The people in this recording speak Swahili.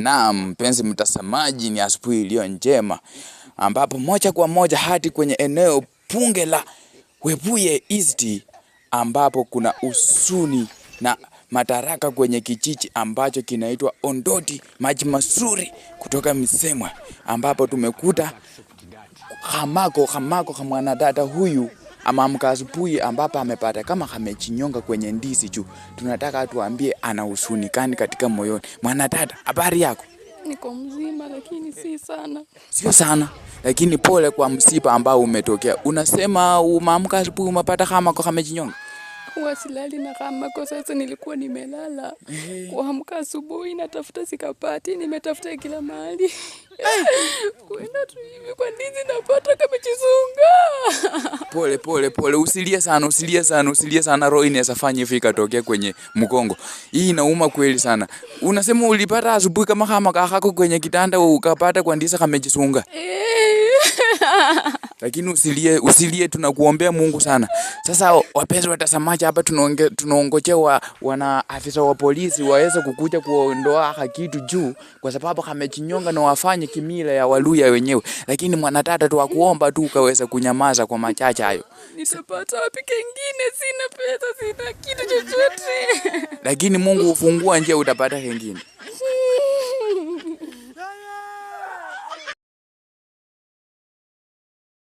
Naam, mpenzi mtazamaji, ni asubuhi iliyo njema ambapo moja kwa moja hadi kwenye eneo bunge la Webuye East ambapo kuna huzuni na madaraka kwenye kijiji ambacho kinaitwa Ondoti Maji Mazuri kutoka Misemwa, ambapo tumekuta hamako hamako mwanadada huyu ameamka asubuhi ambapo amepata kama amejinyonga kwenye ndizi juu. Tunataka tuambie ana huzuni gani katika moyoni. Mwanadada, habari yako? Niko mzima lakini si sana. Sio sana, lakini pole kwa msiba ambao umetokea. Unasema umeamka asubuhi umepata kama kwa amejinyonga? Huwa silali na kama kwa sasa nilikuwa nimelala. Kuamka asubuhi natafuta sikapati, nimetafuta kila mahali. Kuenda tu hivi kwa ndizi napata kamechisunga. Pole pole pole, usilie sana, usilie sana, usilie sana. Roho inaweza fanya hivi ikatokea kwenye mgongo. Hii inauma kweli sana. Unasema ulipata asubuhi kama kama kakako kwenye kitanda ukapata kwa ndizi kamejisunga. Lakini usilie, usilie, tunakuombea Mungu sana. Sasa wapenzi watazamaji, hapa tunaongojea wana afisa wa polisi waweze kukuja kuondoa haka kitu juu, kwa sababu kamejinyonga na wafanye kimila ya Waluya wenyewe. Lakini mwanadada, tuwakuomba tu ukaweza kunyamaza kwa machache hayo. Nitapata wapi kengine? Sina pesa, sina kitu chochote. Lakini Mungu hufungua njia, utapata kengine.